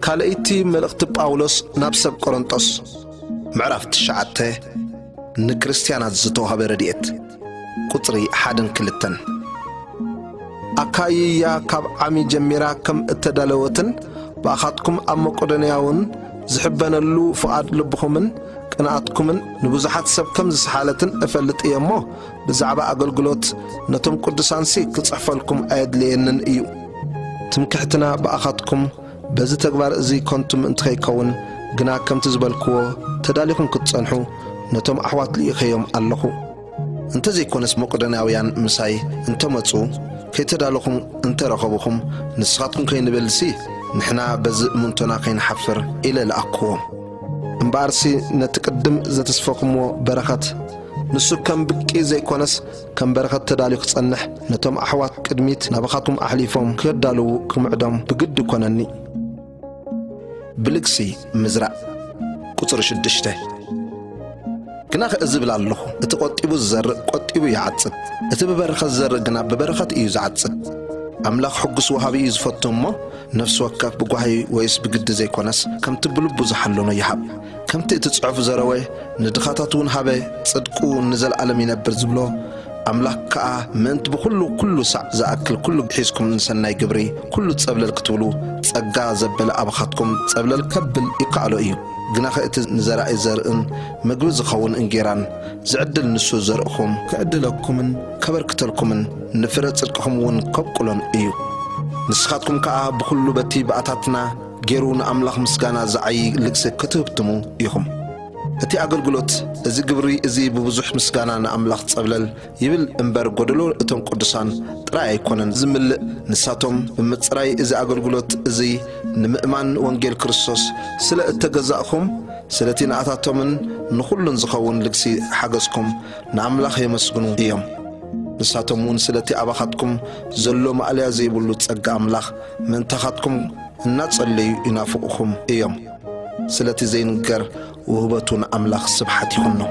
ካልኣይቲ መልእኽቲ ጳውሎስ ናብ ሰብ ቆሮንጦስ፣ ምዕራፍ ትሽዓተ። ንክርስትያናት ዝተዋህበ ረድኤት፣ ቁጽሪ ሓደን ክልተን። ኣካይያ ካብ ዓሚ ጀሚራ ከም እተዳለወትን ብኣኻትኩም ኣብ መቄዶንያ እውን ዝሕበነሉ ፍቓድ ልብኹምን ቅንኣትኩምን ንብዙሓት ሰብ ከም ዝሰሓለትን እፈልጥ እየ እሞ፣ ብዛዕባ ኣገልግሎት ነቶም ቅዱሳንሲ ክጽሕፈልኩም ኣየድልየንን እዩ። ትምክሕትና ብኣኻትኩም በዚ ተግባር እዚ ከንቱ ምእንቲ ከይከውን ግና፣ ከምቲ ዝበልክዎ ተዳሊኹም ክትጸንሑ ነቶም ኣሕዋት ልኢኸዮም ኣለኹ። እንተ ዘይኮነስ፣ መቄዶንያውያን ምሳይ እንተመጹ፣ ከይተዳለኹም እንተ ረኸቡኹም፣ ንስኻትኩም ከይንበልሲ፣ ንሕና በዚ እምንቶና ከይንሓፍር ኢለ ለኣክዎም። እምበኣርሲ፣ ነቲ ቅድም ዘተስፈኹምዎ በረኸት፣ ንሱ ከም ብቂ ዘይኮነስ፣ ከም በረኸት ተዳልዩ ክጸንሕ፣ ነቶም ኣሕዋት ቅድሚት ናባኻትኩም ኣሕሊፎም ክዳልዉ ክምዕዶም ብግዲ ኮነኒ። ብልግሲ ምዝራእ። ቁጽሪ ሽዱሽተ። ግናኸ እዚ እብል ኣለኹ፣ እቲ ቈጢቡ ዝዘርእ ቈጢቡ ይዓጽድ፣ እቲ ብበረኸት ዝዘርእ ግና ብበረኸት እዩ ዝዓጽድ። ኣምላኽ ሕጉስ ወሃቢ እዩ ዝፈቱ እሞ፣ ነፍሲ ወከፍ ብጓሂ ወይስ ብግዲ ዘይኮነስ፣ ከምቲ ብልቡ ዝሓለኖ ይሃብ። ከምቲ እቲ ጽሑፍ ዘረወ፣ ንድኻታት እውን ሃበ፣ ጽድቁ ንዘለኣለም ይነብር ዝብሎ፣ ኣምላኽ ከኣ ምእንቲ ብኹሉ፣ ኩሉ ሳዕ ዝኣክል ኩሉ ሒዝኩም ንሰናይ ግብሪ ኩሉ ጸብለል ክትብሉ፣ ጸጋ ዘበለ ኣባኻትኩም ጸብለል ከብል ይከኣሎ እዩ። ግናኸ እቲ ንዘራኢ ዘርእን መግቢ ዝኸውን እንጌራን ዝዕድል ንሱ፣ ዘርእኹም ክዕድለኩምን ከበርክተልኩምን ንፍረ ጽድቅኹም እውን ከብቁሎን እዩ። ንስኻትኩም ከኣ ብኹሉ በቲ ብኣታትና ገይሩ ንኣምላኽ ምስጋና ዝዓዪ ልግሲ ክትህብትሙ ኢኹም። እቲ ኣገልግሎት፣ እዚ ግብሪ እዚ ብብዙሕ ምስጋና ንኣምላኽ ጸብለል ይብል እምበር፣ ጐደሎ እቶም ቅዱሳን ጥራይ ኣይኮነን ዝምልእ። ንሳቶም ብምጽራይ እዚ ኣገልግሎት እዚ ንምእማን ወንጌል ክርስቶስ ስለ እተገዛእኹም፣ ስለቲ ንኣታቶምን ንኹሉን ዝኸውን ልግሲ ሓገዝኩም ንኣምላኽ የመስግኑ እዮም። ንሳቶም እውን ስለቲ ኣባኻትኩም ዘሎ ማእለያ ዘይብሉ ጸጋ ኣምላኽ ምእንታኻትኩም እናጸለዩ ይናፍቑኹም እዮም። ስለቲ ዘይንገር ውህበቱ ንኣምላኽ ስብሓት ይኹኖ።